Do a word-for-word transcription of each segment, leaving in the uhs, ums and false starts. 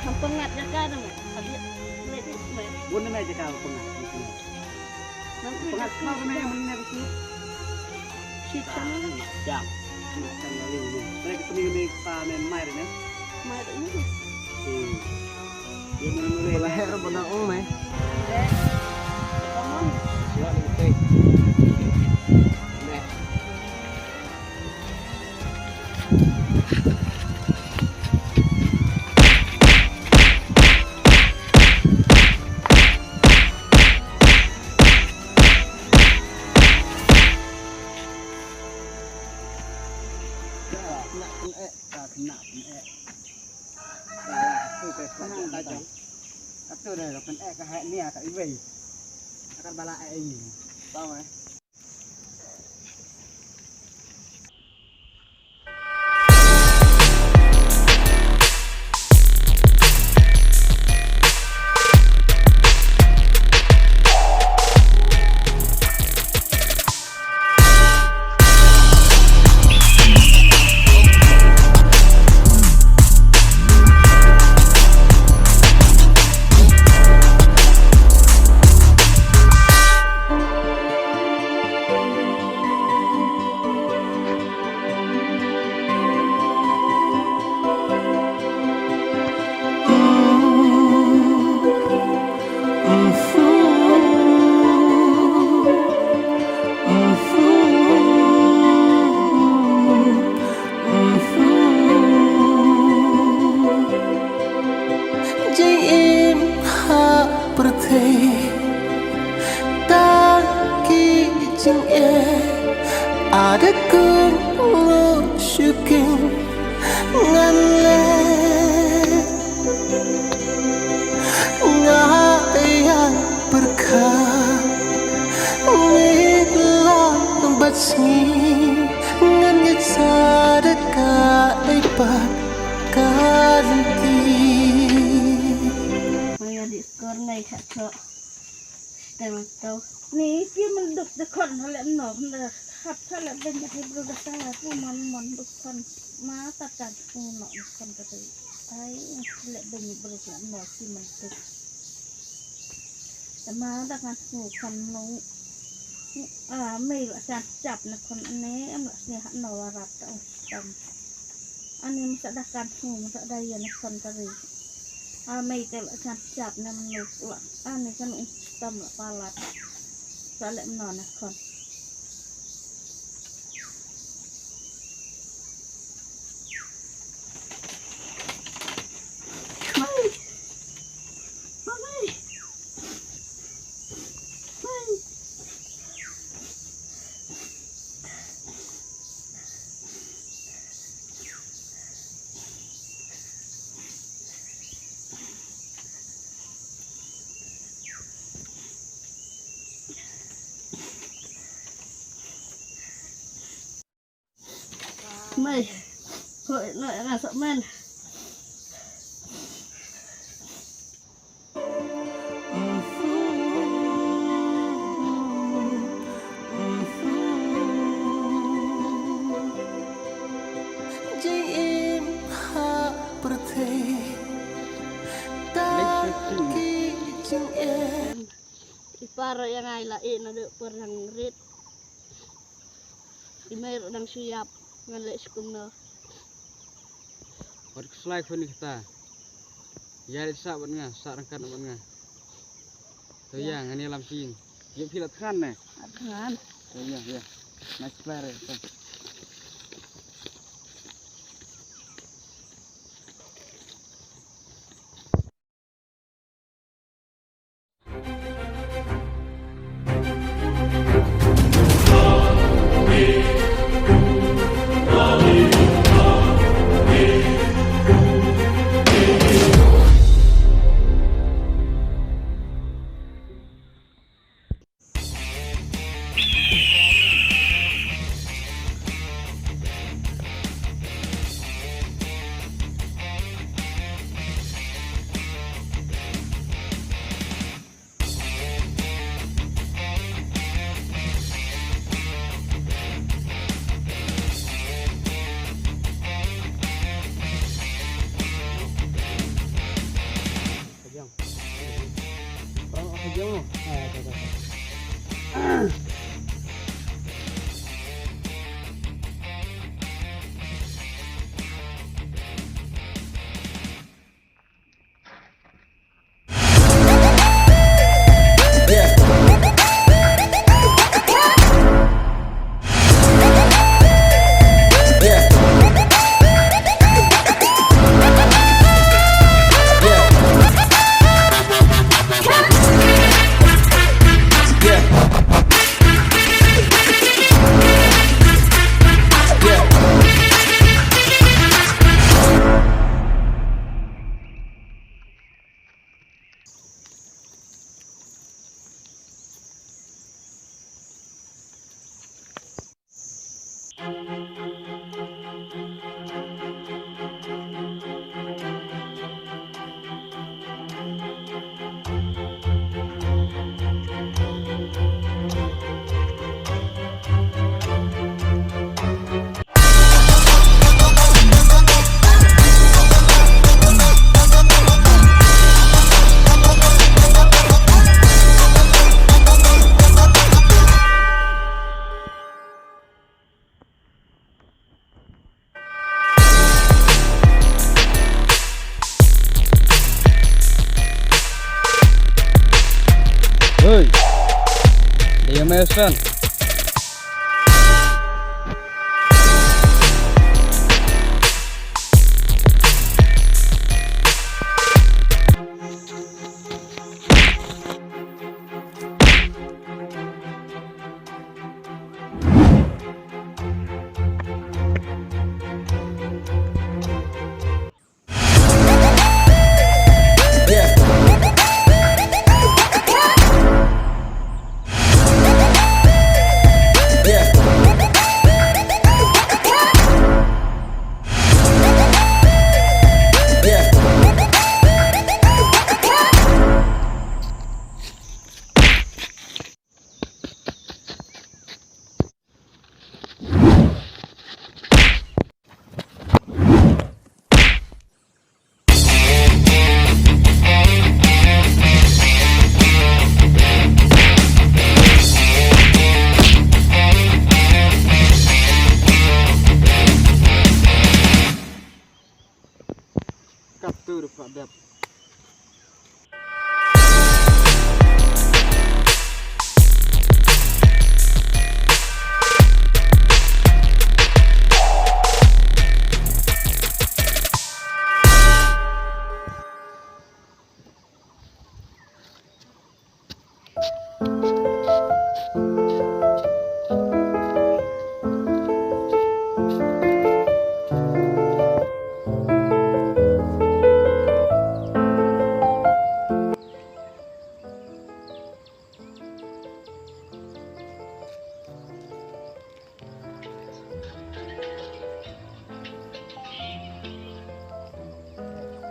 Kam pyngat jaka na me. Abiet me di me. Bun na me jaka pyngat. Pyngat kau na me mun na bisu. Shit sama. Jam. Mereka kami kami pa me mai ne. Mai ne. Hmm. Bala her bala ong me. Come on. Sila ni te. Kena pyneh, kena pyneh. Katu deh, kena pyneh ka heh nia ka iwei. Akan bala eh ini. Tahu eh? Jingim ha pyrthei tang ki jingeh, ada kun ngo shuking ngan leh. Nga ïa pyrkhat mih lang bad sngi, ngan ngeit sa da ka dei pat ka lynti. Nga ïa dih skor nai khat khat. Stem tau. Ni ki menduk de khon hale no, hale hap hale ben de bru de sa ku mon mon duk khon. Ma ta ta ku no khon ka tu. Ai, leh beng bruk leh no ki man tu. Tama da kan snu kan no. Ah, mei la san chap na kon ne, em la sne ha no warat ta um tam. Ani masa da kan snu, masa da ya na kon tari. Ah, mei te la san chap na menu la. Ani kan um tam la palat. Sa leh no na kon. Mei. Hoi, no, nga sok men. Jingim ha pyrthei. Tang ki jingeh. I para ïa ngai la i na de perang rit. I mei ruh dang shu ïap ngan leh shu kumno. Wat khuslai khun kita. Ïa rit sah bad nga, sah ryngkat bad nga. To ïa ngan ïalam sha ïing. Ïa phi la thngan ne? La thngan. To ïa ïa. Nice player. Hey, dia main.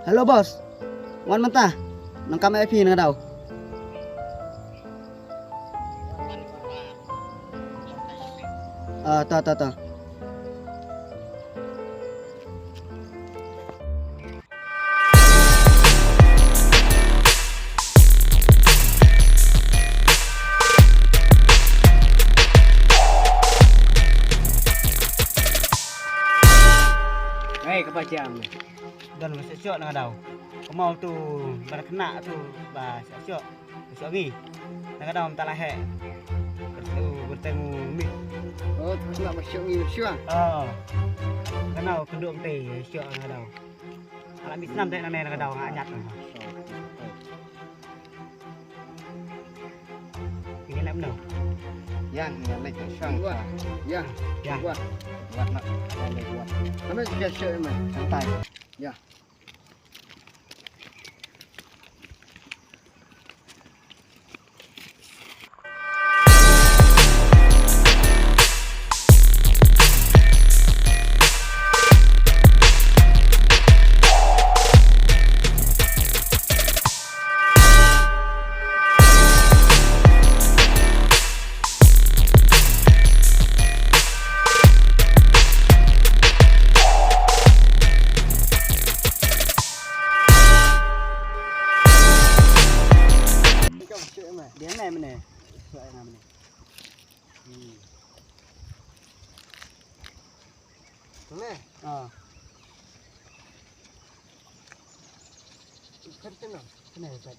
Hello boss. Wan mynta. Nang kam ai phi nang daw. Ah, to to to. Hei, kaba jam. Don ba shoh shoh na ka daw. Ka mawtu ba khynnah tu ba shoh shoh. Ba shoh ngi. Na ka daw mynta la heh. Kyrteng u, kyrteng u Mih. Oh, khynnah ba shoh ngi shuwa. Oh. Ka daw kynduh mynta shoh na ka daw. Ala mi snam te na ne na ka daw nga ñiat. Ngi lem no. Yang ngi lem shang. Wat. Ya. Ya. Wat. Wat na. Ngi lem wat. Kami juga shoh ma. Santai. Ya. Dia nai mene. Suai na mene. Hmm. Mene. Ah. Kan kena. Kena, kan.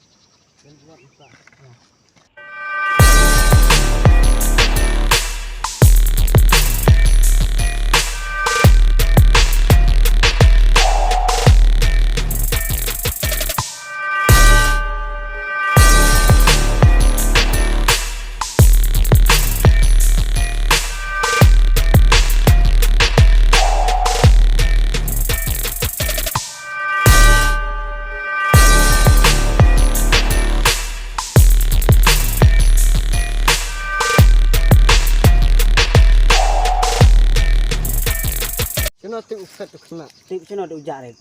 Shano te u phet u khynnah? Te shano te u jah re.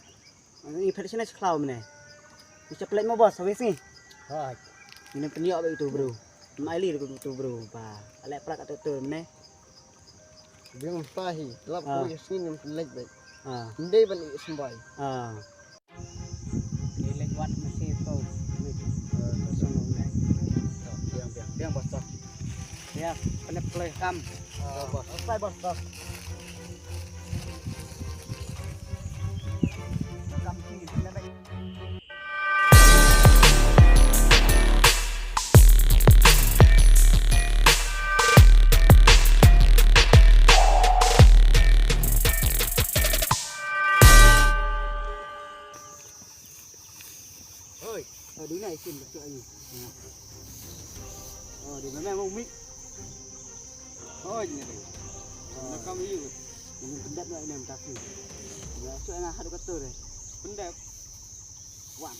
Ngi phet shane sha khlaw mene. Ngi cha pynleit mo boss, ha wei sngi. Hooid. Ngi pynïoh bad utu bru. Mai li utu bru ba. Ale prak utu tu mene. Biang tahi, lap ko ya sngi ngam pynleit bad. Ah. Ndei ban i symbai. Ah. Ngi leit wat masi to. Biang, biang, biang boss to. Ya, kena play kam. Ah, boss. Play boss to. Kam sini, kena baik. Oi, oi, duna isin betul ni. Oh, dia memang mau mik. Oh, ini dia. Oh, kami yuk. Ini pendap nak ini mentasi. Ya, so enak hadap kotor eh. Pendap. Wan.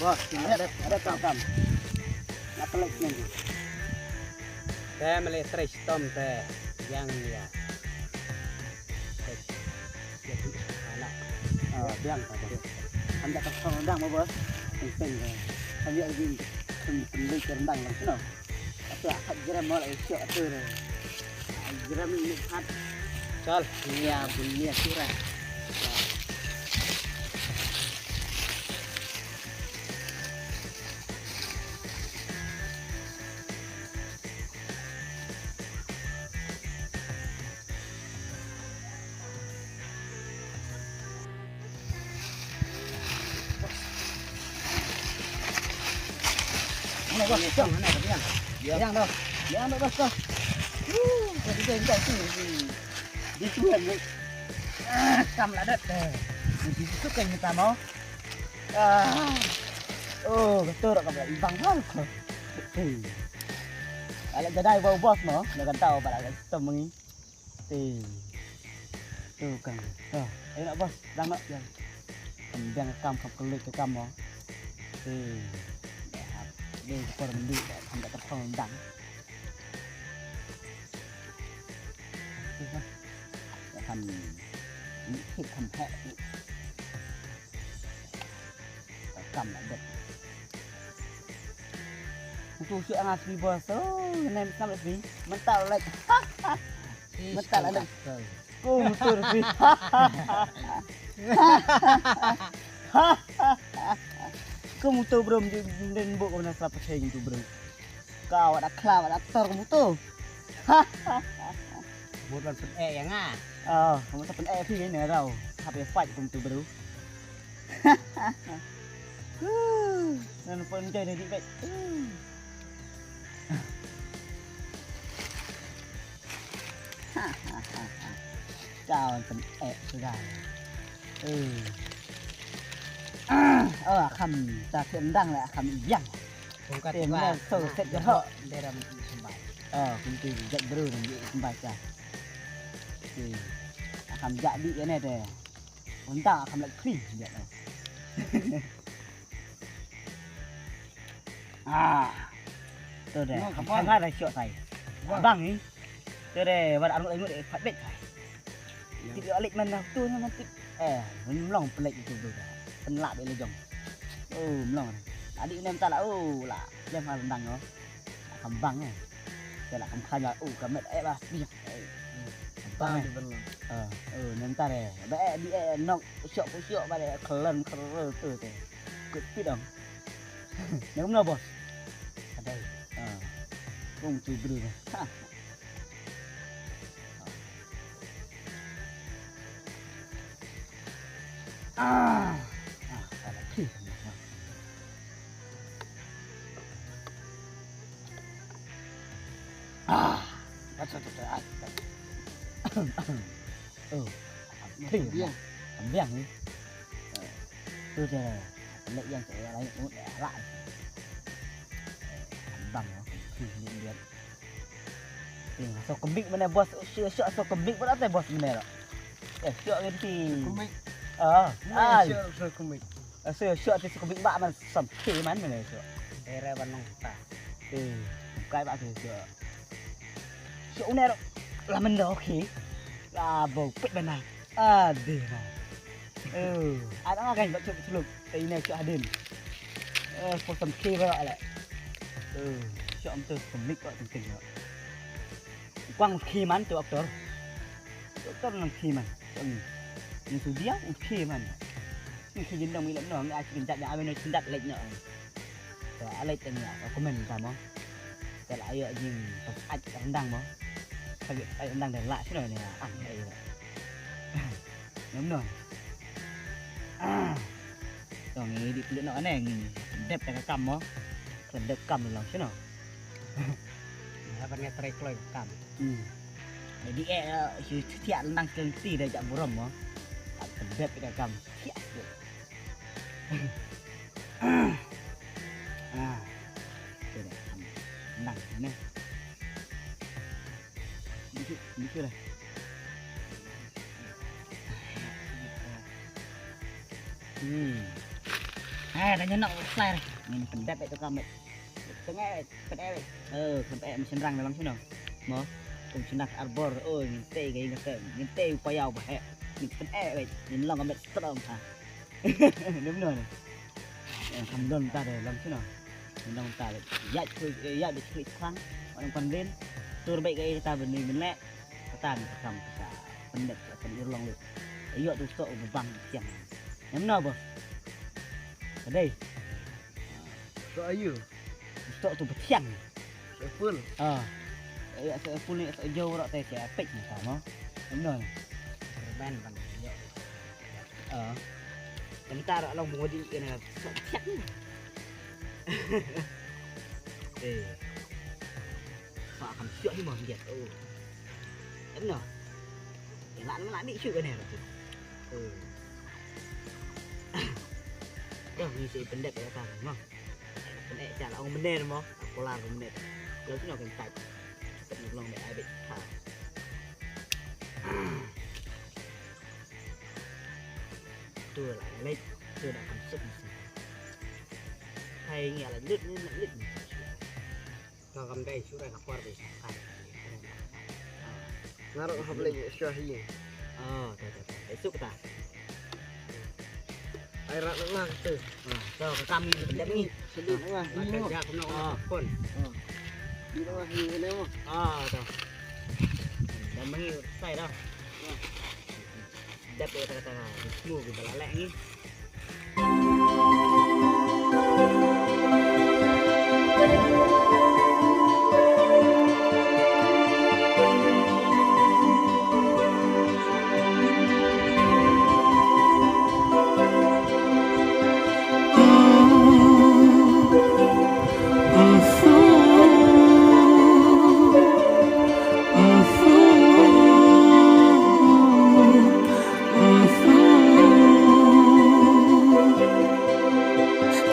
Ada, ada kam. Nak kelek ni. Te mele tres tom te yang dia. Jadi anak. Ah, biang apa? Anda tak tahu rendang apa? Penting. Kami lagi penting rendang langsung. Ata, ata jrem mo la ïoh ata re. Jrem ni hat. Chal, nia bunia sura. Mana bos? Jom, mana bos? Yang. Yang tu. Yang tu bos tu. Wuh, tadi dia enggak tu. Di tu kan. Ah, kam ladat. Di tu kan kita mau. Ah. Oh, betul dah kam ladat. Bang bang. Ala jadai bau bos mo. Dah kan tahu pada kita mengi. Te. Tu kan. Tu. Ayo nak bos, dang nak jam. Kan dang kam kam kelik kam mo. Te. Dei por mandi kan dak terpang dang. Kan. Kan ni hit kan hek. Kam lah dek. Mutu shu anga sbi bos. Oh, nem snam sbi. Mental lek. Mental lek. Ko mutu sbi. Ko mutu bro, mending bo ko na slap petheng tu bro. Ka wada khla wada tor ko mutu. Buat pen eh yang ah. Oh, kamu tak pen eh sih ni rau. Tapi fight ko mutu bro. Nan pun jadi di bet. Kau pyneh suda. Eh. Ah, oh, kham ta thiam dang la kham ibiang. Kong kat. Tim ba la so set jero. Dera mesti sembai. Oh, kunti jak beru dan sembai ka. Okey. Kham jak di ene de. Unta kham lek kri jak. Ah. Tu de. Kham la da syok sai. Bang ni. Tu de, wat arngut arngut eh pat bet sai. Ti alik man tu man ti. Eh, mlong pelik tu tu. Penlak be lejong. Oh, mlong. Tadi nem ta la oh la. Lem hal dang oh. Kham bang eh. Te la kham khlaiñ la oh ka met eh ba. Bang eh. Oh, nem ta de. Ba eh di eh nok syok pu syok ba de khlem khlem tu te. Kut ti dong. Nang kumno bos? Adai. Ah. Kong tu bru. Ha. Ah. Ah, ada kri. Ah. Kacau tu ai. Oh. Kri. Biang. Biang ni. Tu je. Lek yang saya lain pun lah. Bang, kri ni dia. Ting, so kemik mana bos, syok syok so kemik mana te bos mana. Eh, syok ngi ti. Kemik. Ah, ai. Syok so kemik. So syok ti so kemik ba man sam ti man mana syok. Dere ban nong ta. Eh, kai ba ti syok. Syok uner. La mendo ki. La bo pit bana. Ade ma. Oh, ada ngakan bak cup celuk. Tei ne syok hadin. Eh, posam ki ba ale. Oh, syok am tu kemik ba tengking ba. Kuang ki man tu aktor. Doktor nang khiman. Ni sudia khiman. Ni khiman dong ilem no ngi achi kinjat ya awen kinjat lek no. Ta alek teng ya komen ta mo. Ta la ayo jing pas aj rendang mo. Pagi aj rendang dan la sino ni an ai. Ngam no. Dong ngi di kulit no aneh ngi. Dep ta kam mo. Dep kam lang sino. Haba ngi trei kloi kam. Hmm. Jadi eh si tiak nang keng ti da jak burom mo. Kedep ida kam. Tiak. Ah. Kira kam. Nang ne. Dikit, dikit lah. Hmm. Eh, tanya nak slide. Ngin pendek itu kami. Tengah, pendek. Eh, sampai mesin rang dalam sini. Mo, kum sinak arbor. Oh, ngin tei gaya ngin tei, ngin tei upaya bahaya. Ngin pendek, ngin long kami strong ha. Ni benar ni. Yang kam don ta de long sini. Ngin long ta de. Ya, ya, de klik klang. Orang pandin. Tur baik gaya kita benih benek. Kata ni kam kata. Pendek, pendek long lu. Ayo tu stok bang siang. Yang mana bos? Kedai. Stok ayu. Stok tu betiang. Stok full. Ah. Ya, stok full ni, stok jauh rak teh, stok apik ni sama. Benar. Perban bang. Ya. Ah. Bentar rak long bunga di kena stok betiang ni. Eh. Pak akan siap ni mah dia. Oh. Benar. Ila na la bih shu kane ratu. Dah ni si pendek ya ta mo. Pendek cha la ong bener mo. Aku lar bener. Lo sino kan tak. Tak ni long dek abis. Ha. Tu la lek. Tu dah kan suk ni. Hai ngi la lut ni la lut ni. Nga kam dei shu rai ka por dei sa kai. Nga ruh hap leh shuwa hi. Oh, ta ta ta. Dei suk ta. Ai rat lang tu. Ah, to ka kam ni dep ni. Selu tengah ni mo. Ja kumno kumno pun. Di tengah ni ni mo. Ah, to. Dan mangi sai dah. Dep ya kata-kata. Semua kita lalek ni.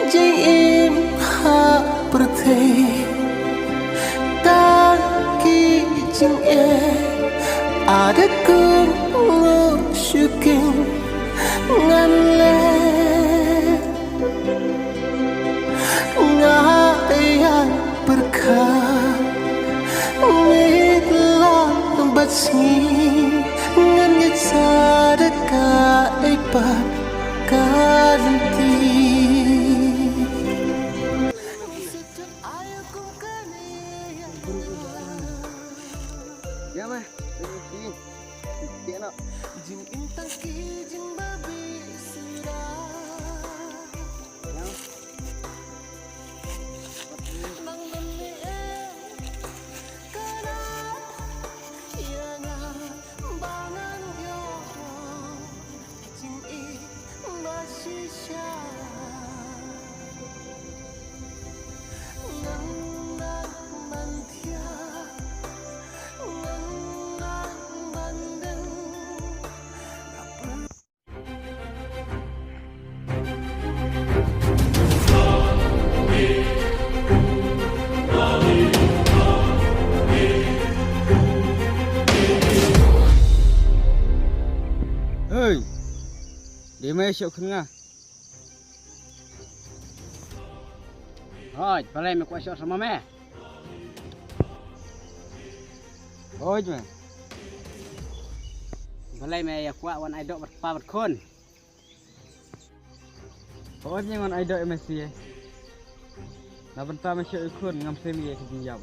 Jingim ha pyrthei tang ki jingeh, ada kum ngu shuking ngan leh. Nga ïa pyrkhat, mih la bad sngi, ngan ngeit sa da ka ei pat ka lynti. Ïa ma, ïa ma. Jingim tang ki jingbabi sida. Nang dang ni em kana ïa nga ba ngan ïoh jingim ba shisha. Ngan nang ban thiah, ngan nang ban dang. Hei. Dei me shoh khun nga. Hoi, balei me kwah shoh sama me? Hoi me. Balei me ïa kwah wan ai doh bad pa bad khun? Hoi me ngan ai doh ïa me seh. Na bynta me shoh ïa khun ngam sngewsih ïa ka jingïap.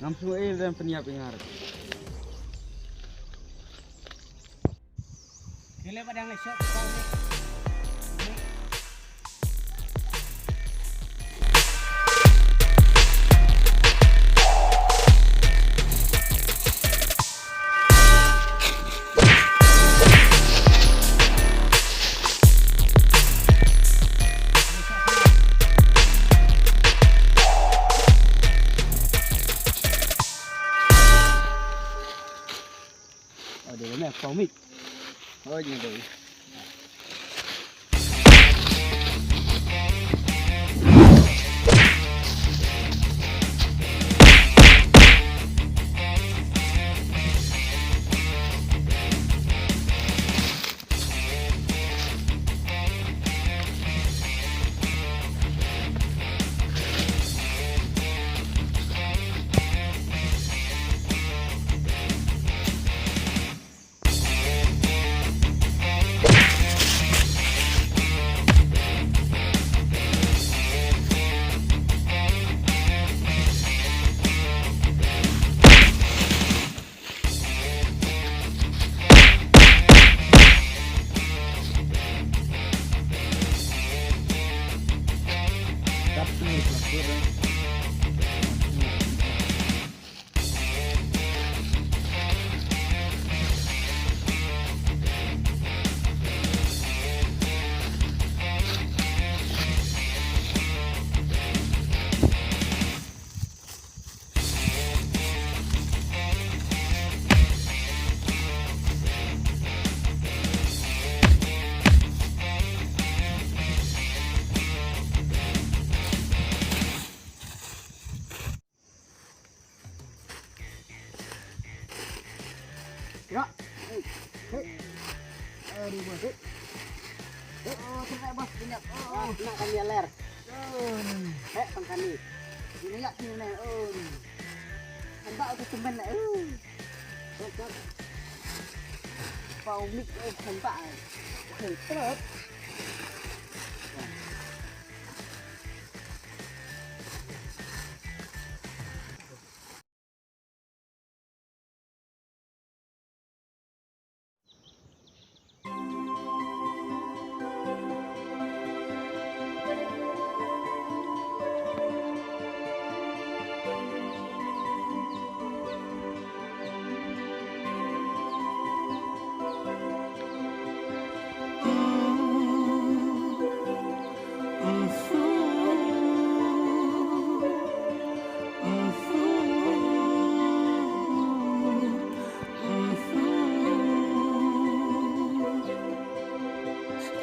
Ngam sngewsih ïa ka jingïap ïa nga ruh. Oh, tengok bos, tengok. Oh, kena kami aler. Oh, eh, tang kami. Ini ya sini nih. Oh. Nampak tu teman. Oh. Pau mik, eh, nampak. Oke, terus.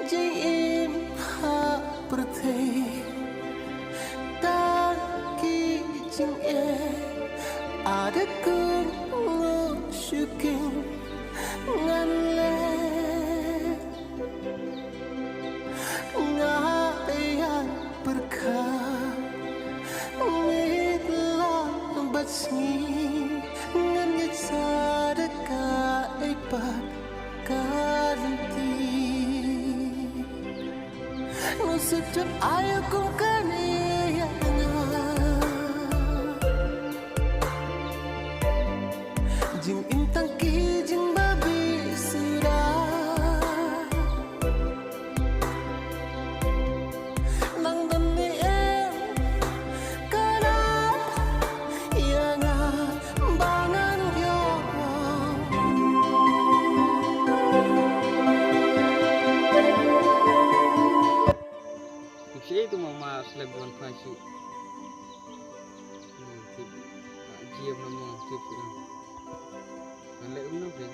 Jingim ha pyrthei tang ki jingeh, ada kum ngu shu king ngan leh. Nga ïa pyrkhat, ngi la bad sngi, ngan ngeit sa da kaei pat ka lynti. Nusip jot aïu kum kane ïa nga. Jingim tang ki jingbabi sida. Nang don ne em ka la ïa nga ba ngan ïoh. Tip shi tu mama slem tuan pha shi. Hmm, tip. Ah, jiem na mo tip shi. Ngan leh um na phi.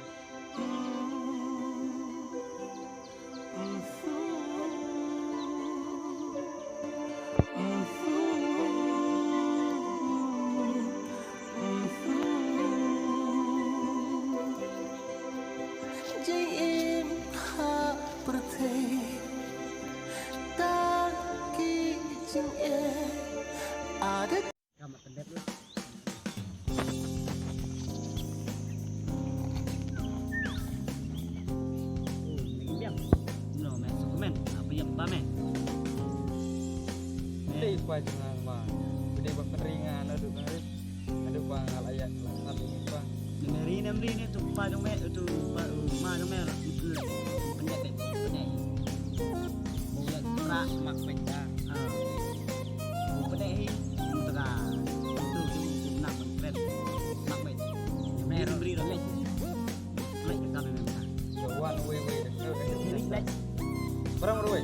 Jingim ha pyrthei tang ki jingeh. Ada. Ka mat tendep lah. Oh, lagi biang. No, men, Superman. Apa yang ba, men? Dei pa jngan ma. Dei ba pynringa na duk na. Aduh, ba nga la ïa la sat ïa pa. Ni meri, ni meri ni tu pa jong me, tu pa, uh, ma jong me la, tu pynjat deh, pynjat. Bau la trak mak pynjat. Ah. Bau pynjat hi, tu trak. Tu, tu, tu, nak pynjat. Mak pynjat. Ni meri, ni meri. Lek ka me, me. Wan, wei, wei. Ni lek. Barang, barang, wei.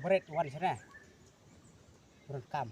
Bret wan sene. Bret kam.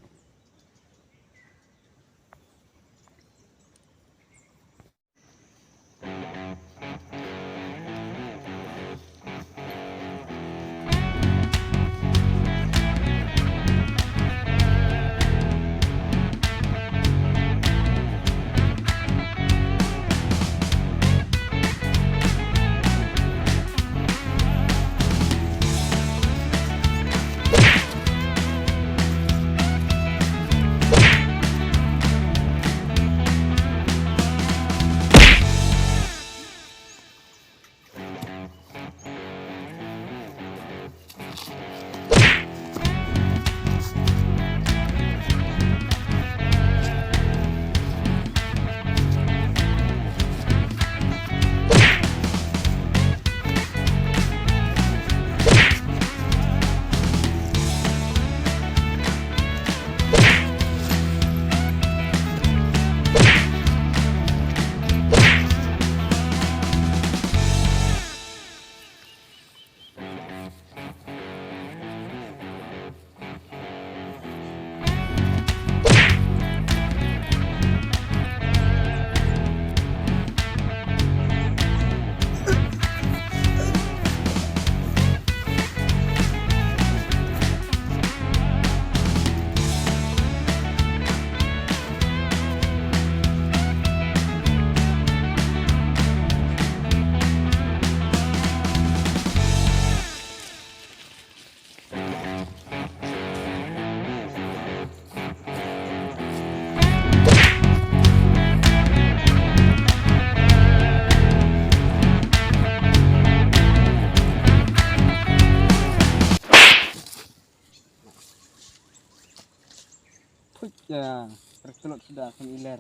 Phuit ya, trek telot suda kan iler.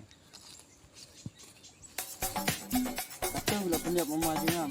Kata ulah penyap mama jingam.